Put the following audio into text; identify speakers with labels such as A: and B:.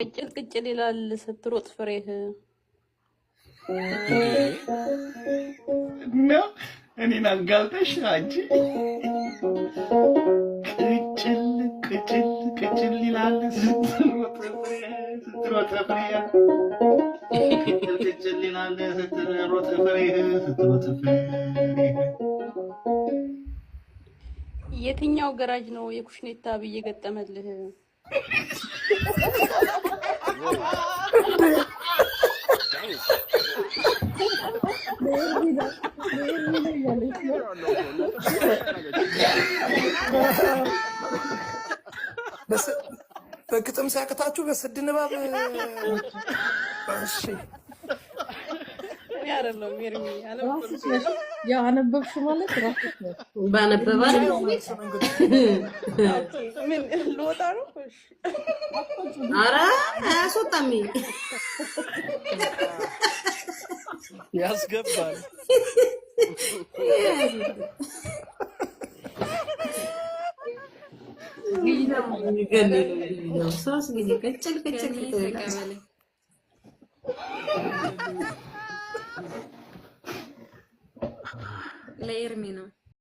A: ቅጭል ቅጭል ይላል ስትሮጥ ፍሬህ።
B: እንዴ
C: እና እኔን አጋልጠሽ አንቺ ቅጭል ቅጭል ቅጭል ይላል ስትሮጥ ፍሬ፣ ስትሮጥ ፍሬ፣ ቅጭል ቅጭል ይላል ስትሮጥ ፍሬ፣ ስትሮጥ ፍሬ።
A: የትኛው ገራጅ ነው የኩሽኔታ ብዬ ገጠመልህ?
D: ለኤርሚ ነው፣ ለኤርሚ ነው እያለች ነው።
E: በግጥም ሲያቅታችሁ በስድ ንባብ። እሺ።
A: እኔ አይደለሁም ኤርሚ።
D: ራስሽ
A: አነበብኩት።
D: ነሽ። ያው አነበብሽ ማለት ራስሽ ነሽ።
F: ባነበባ
E: ቻይው መልስ ነው እንግዲህ።
A: Okay፣ ምን ልወጣ ነው? እሺ።
D: አትወጪም።
F: አረ አያስወጣም።
B: ያስገባል።
F: ግዢ ነው ሶስት ጊዜ ቅጭል ቅጭል
G: ገኒ
F: ቅጭል ይላል።
G: ተቀበለኝ። ለኤርሚ ነው።